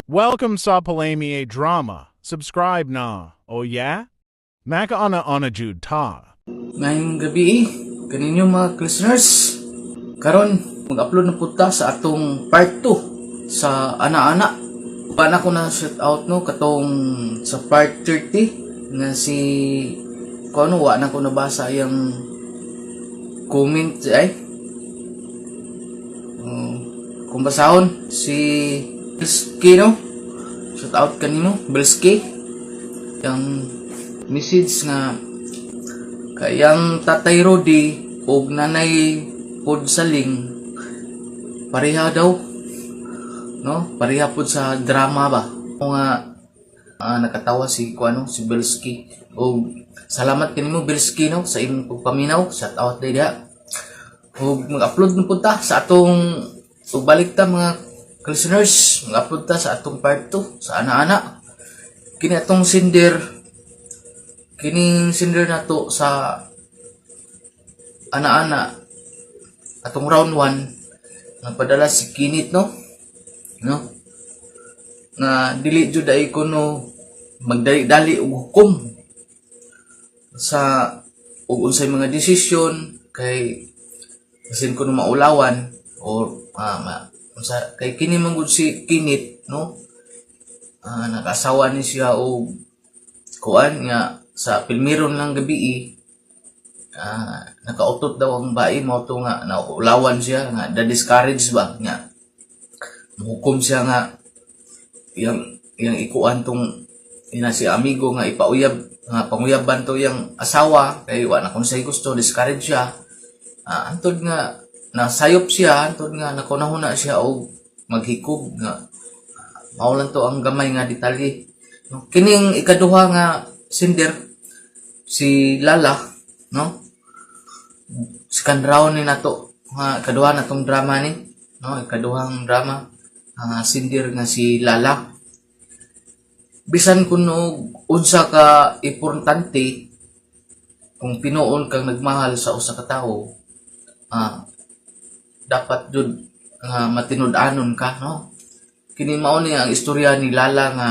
Welcome sa Palami Drama. Subscribe na. Oh yeah? Makaana ana jud ta. Ngayong gabi, kaninyo mga listeners, karon mag-upload na pud ta sa atong part 2 sa ana-ana. Paano ko na shout out, no, katong sa part 30 nga si ko ano, wa na ko nabasa yung comment ay. Kung basahon si Bilski, no, shout out kanimo, Bilski, yung message nga kayang Tatay Rudy ug Nanay pod Saling pareha daw, no, pareha pod sa drama ba nga. Nakatawa si kuano, si Bilski, ug salamat kanimo, Bilski, no, sa imong pagpaminaw. Shout out day diha. Ug mag-upload na pud ta sa atong, ug balik ta, mga listeners, mag-upload ta sa atong part 2 sa ana-ana. Kini atong sender, kining sender nato sa ana-ana atong round 1, nagpadala si Kinit, no, nga dili jud ay kuno magdali-dali og hukom sa ug unsay mga desisyon kay basin kuno maulawan or unsa kay kini man gud si Kinit, no. Nakasawa ni siya og kuan nga sa pilmiron lang gabi, nakautot daw ang bae, mao to nga naulawan siya nga da discourage ba nga muhukom siya nga yang ikuan tong ina si amigo nga ipauyab, nga panguyaban to yang asawa kay wa na kung say gusto, discourage siya. Antod nga nasayop siya, antod nga nakunahuna siya og maghikog nga mao lang to ang gamay nga detalye, no? Kining ikaduha nga sender, si Lala, no, second round ni nato nga ikaduha na tong drama ni, no, ikaduhang drama nga sender nga si Lala. Bisan kuno unsa ka importante kung tinuon kang nagmahal sa usa ka tawo, dapat jud nga matinud-anon ka, no. Kini mao ni ang istorya ni Lala nga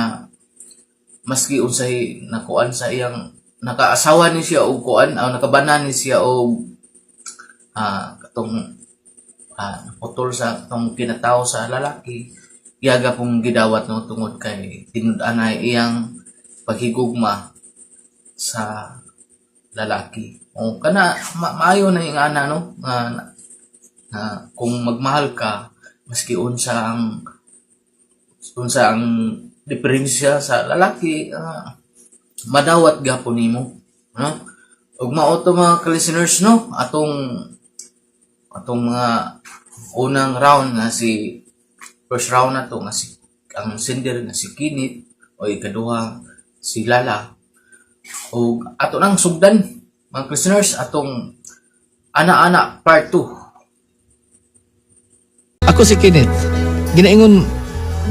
maski unsay nakuan sa iyang nakaasawa ni siya og kuan o nakabana ni siya og katong naputol sa katong kinatawo sa lalaki, iyaga pong gidawat, no, tungod kay tinud-anay iyang paghigugma sa lalaki. O kana maayo na yung ana, no, nga na kung magmahal ka, maski unsa ang diferensya sa lalaki, madawat gapon nimo, no. Ug mao to, mga listeners, no, atong mga unang round nga si first round na to nga si ang sender nga si Kinit o ikaduha si Lala. Ug ato nang sugdan, mga listeners, atong ana-ana part 2. Ako si Kenneth. Ginaingon,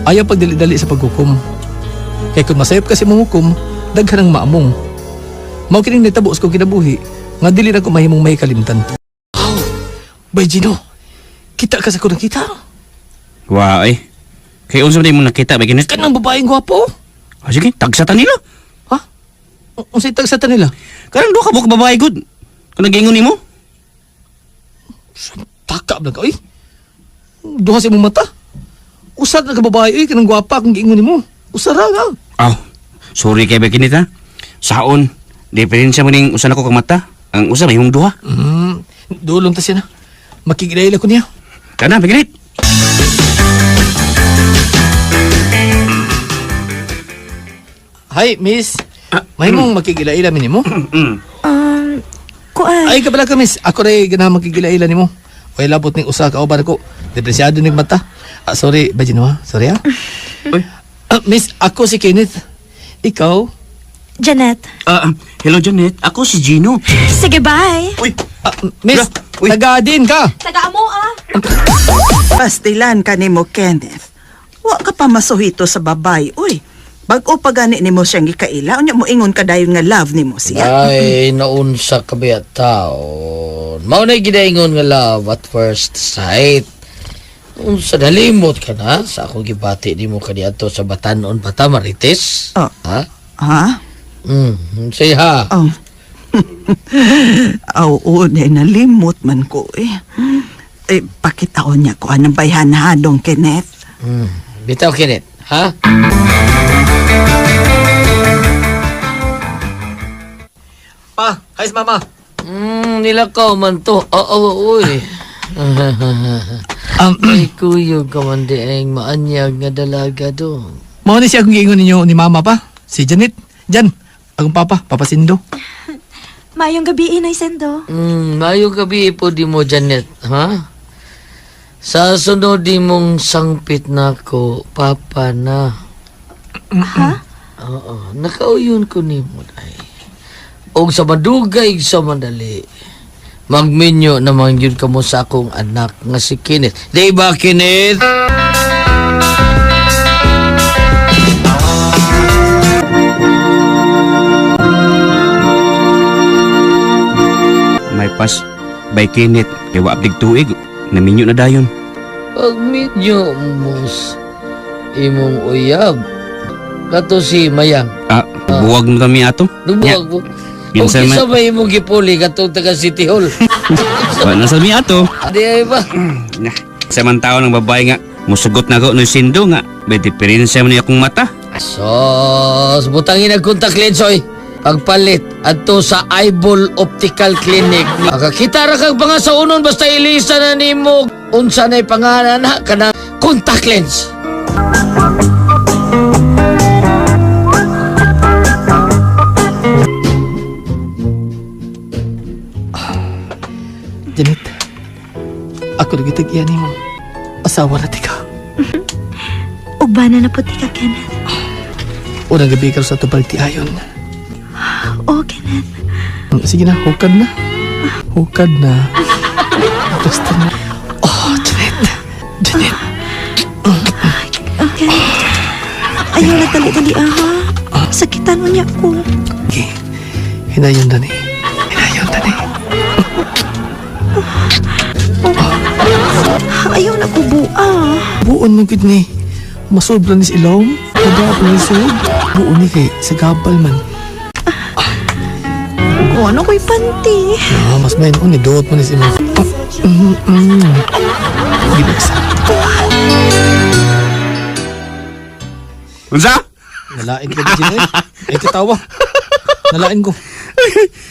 ayaw pagdali-dali sa paghukom. Kay kung masayop kasi mong hukom, daghan ang maamong. Mao kining nitabo sa kong kinabuhi, nga dili na ko mahimong may kalimtan. Oh, Bay Gino, kita ka sa ko nakita. Wa eh. Kay unsa man imong nakita ba, Kenneth? Kanang babaeng gwapo. Ah, sige, tagsata nila. Ha? Unsay tagsata nila? Kanang duha ka buok babae gud. Kung nag-ingon nimo? Taka ba ka, oy? Duha sa imong mata. Usa na ka babae, oy, kanang gwapa akong giingon nimo. Usa ra nga. Aw, sorry kay ba, Kenneth, ha. Saon, diferensya mo ning usa nako ka mata. Ang usa may imong duha. Dulong ta siya na. Makikilaila ko niya. Kana ba, Kenneth? Hi, miss. May mong makikilaila nimo? Kuan. Ay, kabala ka, miss. Ako rin ganahan makikilaila nimo. Way labot ning usa ka uban ako. Depresyado ning mata. Ah, sorry, ba Gino, ha? Sorry ha. Uy. Ah, miss, ako si Kenneth. Ikaw? Janet. Ah, hello Janet, ako si Gino. Sige, bye. Uy, Ah, miss, Uy. taga din ka. Taga mo ah. Pastilan ka nimo, Kenneth. Wa ka pa masuhito sa babay, uy. Bag-o pa gani nimo siyang gikaila, unya mo ingon ka dayon nga love nimo siya. Ay, naunsa ka ba taon? Mao na'y ginaingon nga love at first sight. Unsa, nalimot ka na sa akong gibati nimo kaniadto sa Batanon Bata Marites? Oh. Ha? Ha? Unsay ha? Oh. Aw, oo, di, nalimot man ko eh. Eh, pakitaon niya ko anong bayhan ha, Dong Kenneth. Bitaw, Kenneth, ha? Pa, hi mama. Nilakaw man to. Oo, uy. Ay, kuyog ka man di ang maanyag nga dalaga do. Mao ni siya akong giingon ninyo ni mama pa. Si Janet. Jan, akong papa, Papa Sindo. Mayong gabi, Inay Sendo. Mayong gabi po di mo, Janet, ha? Sa sunod di mong sangpit na ko, papa na. Ha? Oo, nakauyon ko ni mo, ay. Og sa madugay sa mandali, magminyo naman yun kamo sa akong anak nga si Kenneth. Di ba, Kenneth? May pas by Kenneth kay wa abdig tuig naminyo na dayon. Pagminyo mo imong uyab. Kato si Mayang. Ah, buwag mo kami ato. Nagbuwag mo. O Kinsa kinsa man- may imong gipuli katong taga City Hall. Wa na sa mi ato. Di ay ba? Nah, sa man tao ng babae nga musugot na ko no sindo nga may diferensya man ni akong mata. Sos, butangin ang contact lens oy. Pagpalit adto sa Eyeball Optical Clinic. Makakita ra kag mga sa unon basta ilisa na nimo unsa nay pangalan na kanang contact lens. Janet, ako lagi tag-iya nimo. Asawa na tika. Ugbana na puti ka, Kenneth. Unang gabi ka sa tubal ti ayon. Oo, Kenneth. Sige na, hukad na. Hukad na. Basta na. Oh, Janet. Janet. Okay. Ayaw na dali-dali, ah, ha? Sakitan mo niya ko. Okay. Hinayon na ni. Hinayon na ni. Ayaw na ko buang. Buon man gud ni. Masob lang ni sa ilong. Nagaap ni sud. Buon ni kay sa gabal man. O, ano ko'y panty? Ah, mas may noon ni duot man ni sa imong. Ginagsa. Unsa? Nalain ka din eh. Ay, katawa. Nalain ko.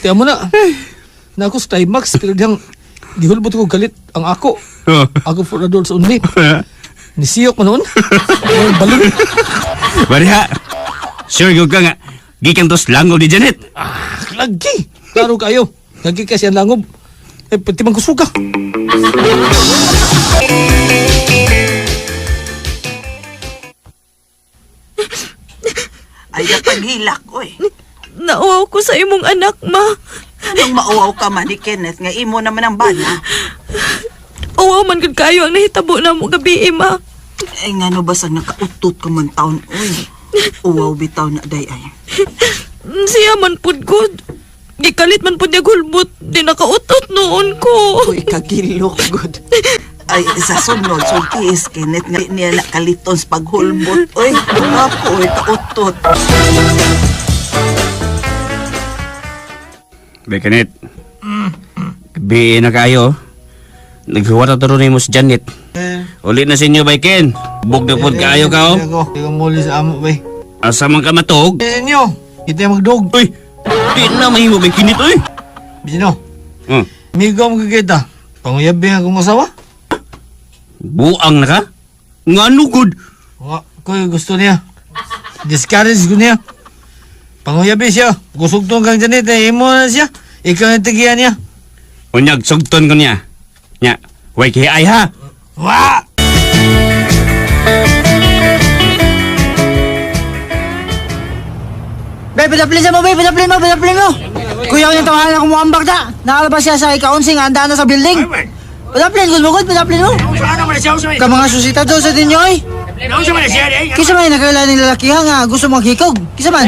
Tiyan mo na. Na ako sa climax, pero diyang gihulbot ko galit ang ako. Oh. Ako for adults only. Nisiyok mo noon. Ay, balon. Bariha. Sure gyud ka nga gikan tos langob ni Janet. Lagi. Klaro kayo. Lagi kasi ang langob. Eh, pati man kusuga. Ay, napaghilak, oy. Nauwaw ko sa imong anak, ma. Anong mauwaw ka man ni Kenneth nga imo naman ang bana? Uwaw man gud kayo ang nahitabo na mo gabi, ma. Ay, ngano ba sa nakautot ka man taon, oy. Uwaw bitaw na day ay. Siya man pud ko. Gikalit man pud niya gulbot. Di nakautot noon ko. Uy, kagilok, good. Ay, sa sunod, sultiis, Kenneth, nga di niya nakaliton sa paghulbot. Uy, ako, oy, kautot. Bay Kenneth. Gabi na kayo. Naghuwat na turo nimo si Janet. Uli na sa inyo, Bay Ken. Bug na pod kaayo ka, oh. Ako, di ko muli sa amo, bay. Asa man ka matog? Eh, inyo. Kita yung magdog. Uy, di na mahimo Bay Kenneth, uy. Bisino, Hmm. migo mo kikita. Panguyabi akong asawa. Buang na ka? Ngano gud? Wa, ko yung gusto niya. Discourage ko niya. Panguyabi siya. Kusugtong kang Janet, eh. Imo na siya. Ikaw ang tigian niya. Unyag sugton ko niya. Nya, way kay ha. Wa! Be, padaplin sa mo, be, padaplin mo, padaplin mo. Kuya ko yung tawahan ako muambak na. Nakalabas siya sa ikaonsing, handa na sa building. Padaplin, good mo, good, padaplin mo. Ka mga susita doon sa dinyo, eh. Kisa man, nakailan ng lalakihan nga, gusto maghikog. Kisa man.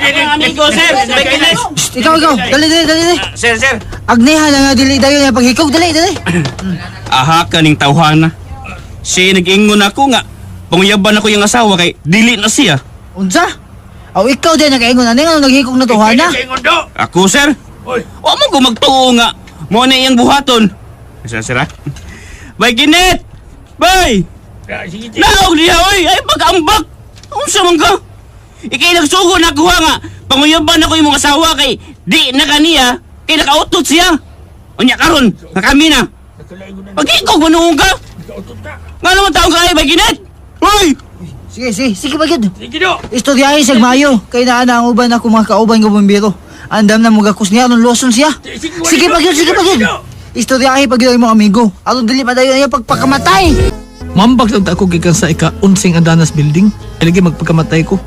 Amigo, sir. Bay Kenneth. Shh, ikaw, ikaw. Dali, dali, dali, dali. Sir, sir. Agnihan na nga dili dayon nga paghikog. Dali, dali. Aha ka ning tawhana. Siya nag-ingon ako nga. Panguyaban ako yung asawa kay dili na siya. Unsa? Aw, ikaw din nakaingon ani nga naghikog na tuwana. Ako, sir. Wa mo ko magtuo nga. Mo na iyang buhaton. Sir, sir, ha? Bay Kenneth! Bay! Naog niya, oy! Ay, pag-ambak! Unsa man ka? Ikay nagsugo na kuha nga. Panguyaban ako yung mga asawa kay di na kaniya, kay nakautot siya. Unya karon, na kami na. Pag-ikog manuong ka. Nga naman taong ka ay, Bay Kenneth! Uy! Sige, sige, sige pa gyud. Istoryahe sa mayo kay naa na ang uban ako mga kauban nga bumbero. Andam na mugakos niya aron loson siya. Sige pa gyud, sige pa gyud. Istoryahe pa gyud ang imong amigo. Aron dili pa dayon ayaw pagpakamatay. Mambag lang ta ako gikan sa ika-unsing andanas building. Ay lagi magpagkamatay ko.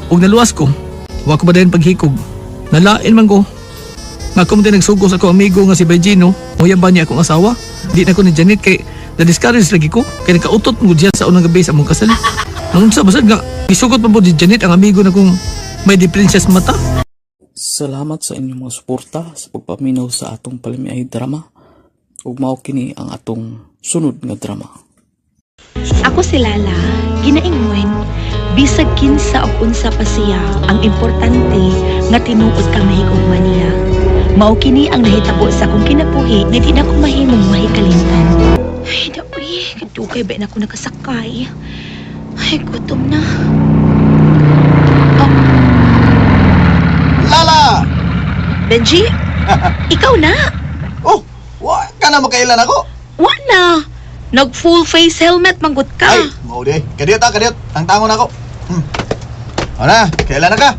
Ug naluwas ko. Wa ko ba dayon paghikog. Nalain man ko. Nga ko din nagsugo sa ako amigo nga si Bajino, moyaban niya akong asawa. Di na ko ni Janet kay na-discourage lagi ko. Kay nakautot mo diya sa unang gabi sa among kasal. Nung sa basad nga, gisugot pa po ni Janet ang amigo na kung may diferensya sa mata. Salamat sa inyong mga suporta sa pagpaminaw sa atong palamiay drama. Ug mao kini ang atong sunod nga drama. Ako si Lala, ginaingon, bisag kinsa og unsa pa siya, ang importante nga tinuod kang nahigugma niya. Mao kini ang nahitabo sa akong kinabuhi nga di na ko mahimong mahikalimtan. Ay, daoy, kadugay ba na ako nakasakay? Ay, gutom na. Oh. Lala! Benji, ikaw na. Oh, wa ka na makailan ako. Wa na. Nag full face helmet manggut ka. Ay, mao di. Kadiyot ah, kadiyot. Tangtangon ako. Ana, kailan na ka?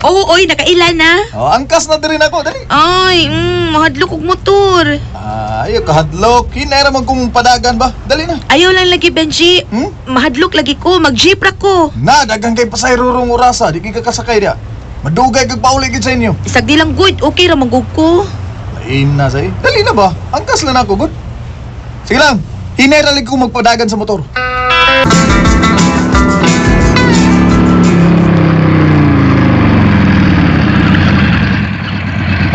Oo, oy, nakailan na. Oh, angkas na diri na ako, dali. Ay, mahadlok og motor. Ayo kahadlok. Hinay ra man kung padagan ba? Dali na. Ayaw lang lagi, Benji. Hmm? Mahadlok lagi ko, mag-jeep ra ko. Na, daghang kay pasahero rong orasa, di kay kakasakay dia. Madugay kag pauli gid sa inyo. Isag di lang good, okay ra manggug ko. Lain na say. Dali na ba? Angkas lang ako, good. Sige lang. Hinay ra lagi ko magpadagan sa motor.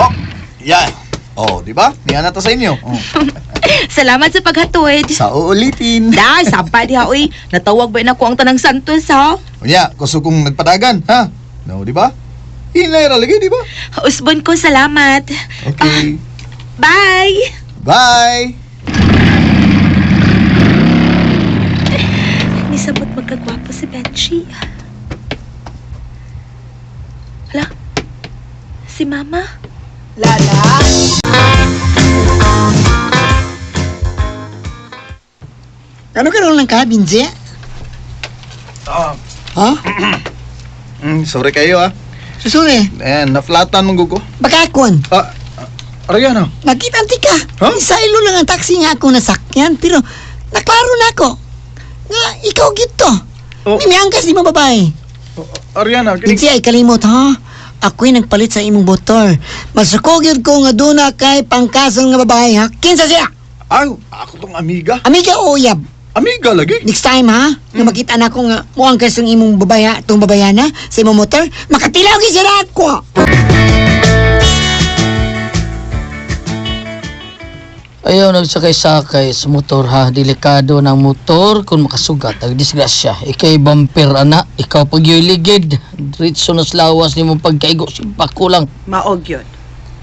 Oh, yan. Oh, di ba? Niya na ta sa inyo. Oh. Salamat sa paghatod. Sa uulitin. Da, sampa diha oy. Natawag ba na ko ang tanang Santos ha? Unya, gusto kong nagpadagan, ha? No, di ba? Hinay ra lagi, di ba? Usbon ko, salamat. Okay. Bye. Bye. Nisabot magkagwapo si Benji. Hala, si Mama. Lala! Ano karon lang ka, Binji? Ha? Sorry kayo, ah. Susuri, Ayan, naflatan mong gugo. bakakon. Ah, Ariana. Nakita ka. Huh? Sa ilo lang ang taxi nga ako nasakyan, pero naklaro na ako. Nga, ikaw gito. Oh. Mimiangkas di mo babae. Ariana, Binsi ay kalimot, ha? Ako'y nagpalit sa imong motor. Masukog yun ko nga doon na kay pangkasang nga babae, ha? Kinsa siya? Ay, ako tong amiga. Amiga o uyab? Amiga lagi. Next time, ha? Nga makita na ko nga muangkas ang imong babae, ha? Itong babae na sa imong motor, makatilaw gyud siya ako. Ayaw nagsakay-sakay sa motor ha. Delikado ng motor kung makasugat. Ang disgrasya. Ikay bumper ana. Ikaw pag yo'y ligid. Diretso na sa lawas ni mo pagkaigo. Simpak ko lang. Maog yun.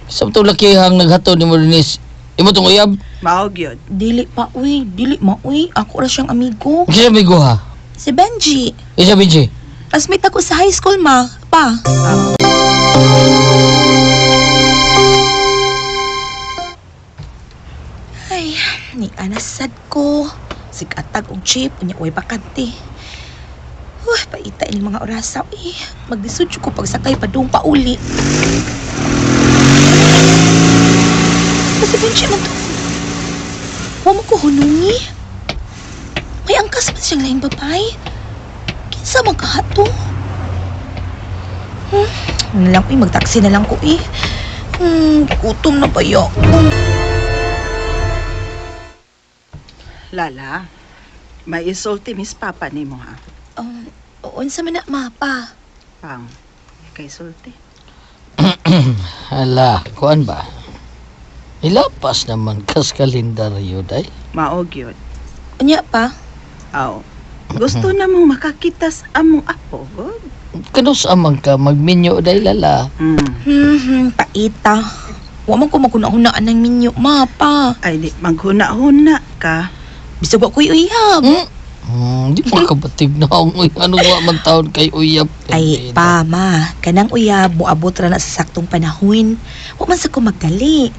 Sa itong lakihang naghatod ni mo dinis. Imo tong uyab. Maog yun. Dili pa uy, dili ma uy. Ako ra siyang amigo. Kisa may guha. Si Benji. Isa Benji. Classmate ako sa high school ma. Pa. Ay, ni anasad ko. Sigatag og jeep, unya way bakante. Uy, paita ini mga orasa uy. Magdisudyo ko pagsakay padung pauli. Kasi Benji man to. Wa mo ko hunungi. May angkas man siyang laing babae. Kinsa man kahato? Ano lang, uy, magtaksi na lang ko eh. Gutom na ba ko? Lala, may isulti miss papa nimo ha. Unsa man na, mapa? Pang, kay sulti. Hala, kuan ba? Ilapas naman kas kalendaryo, day. Mao gyud. Unya pa. Aw. Gusto na mong makakita sa among apo, god. Kanus amang ka magminyo, day, Lala. Paita. Wa man ko maghuna-hunaan ng minyo, ma, pa. Ay, di maghuna-huna ka. Bisag wa ko'y uyab. Di pa kabatig na ang uy. Ano nga man taon kay uyab? Ay, pa, ma. Kanang uyab, moabot ra na sa saktong panahon. Wa man sa ko magdali.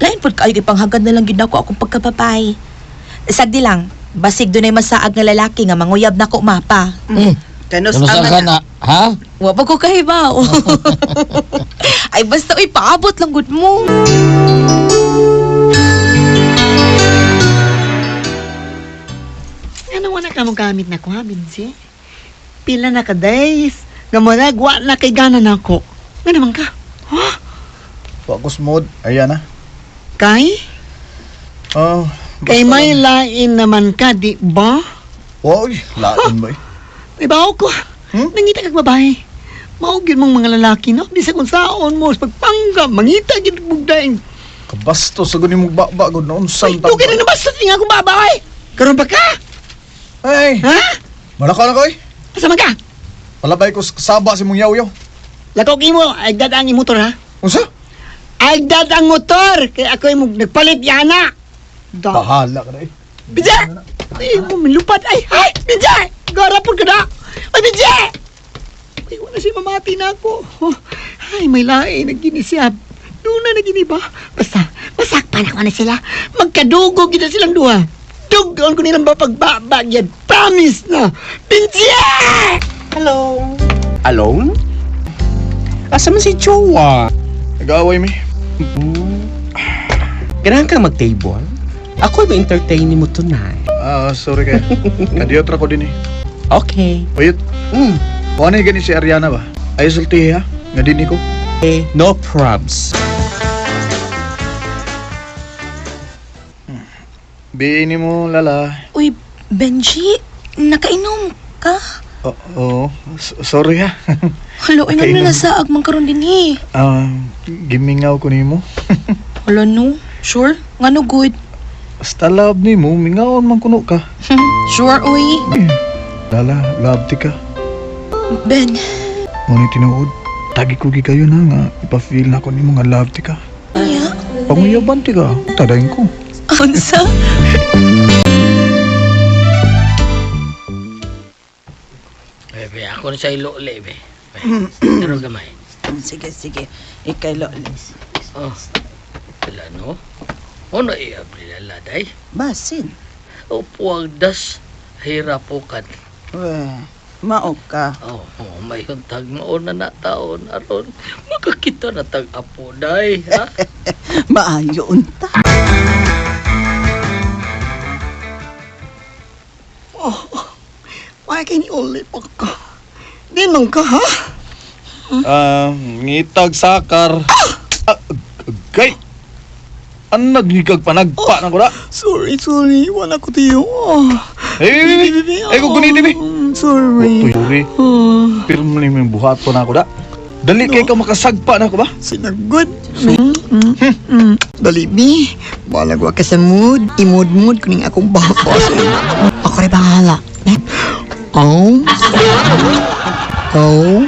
Lain pod kaayo ipanghagad na lang gid nako akong pagkababay. Sagdi lang, basig dunay masaag nga lalaki nga manguyab nako, ma, pa. Kanus Kanus ama ka na. na, ha? Wa pa ko kahibaw. Ay, basta uy, paabot lang gud mo. Ano wala ka mo gamit na ko, ha, Binsi? Pila na ka days. Gamurag, wa na kay gana na ako. Nga naman ka? Ha? Wa ko smooth. Ayan na. Kay? Oh, Kay may lain naman ka, di ba? Oy, lain ba eh? Di ba ako? Nangita kag babae. Mao gyud mong mga lalaki, no? Bisag kung saon mo, sa pagpanggap, mangita gyud bugdaing. Kabastos sa guni mong baba gud noon Ay, dugay na nabastos nga akong babae. Karon pa ka? Ay! Ha? Malakaw na ko eh. Asa man ka? Palabay ko sa kasaba si mong yaw-yaw. Lakaw kimo, agdad ang motor ha. Unsa? Agdad ang motor kay ako imong nagpalit yana. Da. Bahala ka na eh. Bijay! Ay, lupat ay ay Bijay! Gara pud ka na. Ay Bijay! Ay wala siya mamati na ako. Oh, ay may lain nagini siya. Doon na nagini ba? Basta masakpan ako na sila. Magkadugo gid na silang duha. Dugon ko nilang pagbabag yan. Promise na. Bijay! Hello. Alone? Asa man si Jowa? Nag-aaway mi. Ganahan kang mag-table? Ako ay ma-entertain mo tonight. Ah, sorry kay. Kadiyot ra ko din eh. Okay. Uyot. Kuha na gani si Ariana ba? Ay sulti ha. Nga din ko. Eh, no probs. Biini mo lala. Uy, Benji, nakainom ka? Oo, sorry ha. Hala, uy, nga Nakainom. na nasaag man karon din eh. Ah, gimingaw ko nimo. Hala no, sure? Nga no good? Basta love nimo, mingaon man kuno ka. Sure, uy. Lala, love ti ka. Ben, Ngunit tinuod, tagi ko gi kayo na nga ipa-feel na ko nimo nga love ti ka. yeah. Panguyaban ti ka, tadayin ko. Unsa? Bebe, ako na sa ilole, be. Pero gamay. Sige, sige. Ikay lolis. Oh. Wala, no? Ano iya, lala, day? Basin. Opo ang das. Hirapukan. We, mao ka. Oh, oh, may huntag mauna na taon aron makakita na tag apo day, ha? Maayo unta. Oh, why can you only pa ka? Di man ka, ha? Ah, ngitag sakar. Ah, gay. Ano nagigag panagpa na ko na? Sorry, sorry. Wala ko tiyo. Oh. Eh, eh, kung guniti mi. Sorry. Sorry. Oh, Pero mo yung buhato na ako da. Dali kay ka makasagpa na ako ba? Sinagod. Dali, bi. Balag wa ka sa mood. Imod-mood kuning akong bakos. Ako rin bahala. Oh. Oh.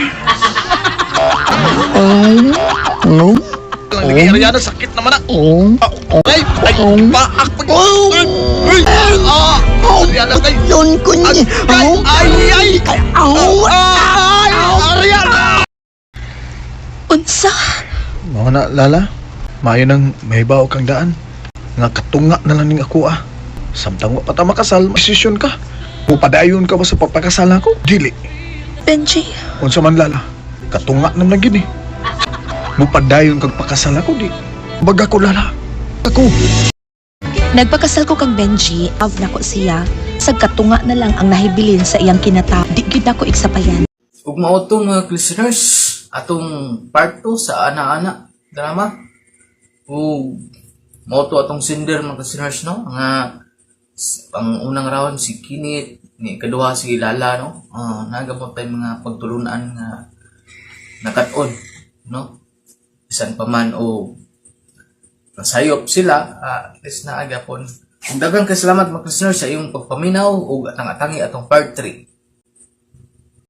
Oh. Oh. Lang ni Ariana sakit naman na. Oh. Ay, ay, paak pag. Ay, ah, Ariana kay. Yun ko niya. Ay, ay, ay. Oh. Ay, Ariana. Unsa? Mga na, Lala. Maayo nang may bao kang daan. Nga katunga na lang ning ako ah. Samtang wa pa ta makasal, desisyon ka. Mupadayon ka ba sa pagpakasal nako? Dili. Benji, Unsa man Lala, katunga naman lang gid eh. Mupadayon kag pakasal ako di. Baga ko Lala. Ako. Nagpakasal ko kang Benji, av nako siya. Sagkatunga na lang ang nahibilin sa iyang kinata. Di gid nako iksapayan. Ug mao to mga listeners, atong part 2 sa ana-ana drama. Ug mao to atong sender mga listeners no nga ang unang round si Kinit, ni kaduha si Lala no. Ah, nagamot tay mga pagtulunan nga nakat-on, no? Bisan pa man o nasayop sila, at least naa gyapon. Ug daghang kay salamat mga listeners sa iyong pagpaminaw ug atang-atangi atong part 3.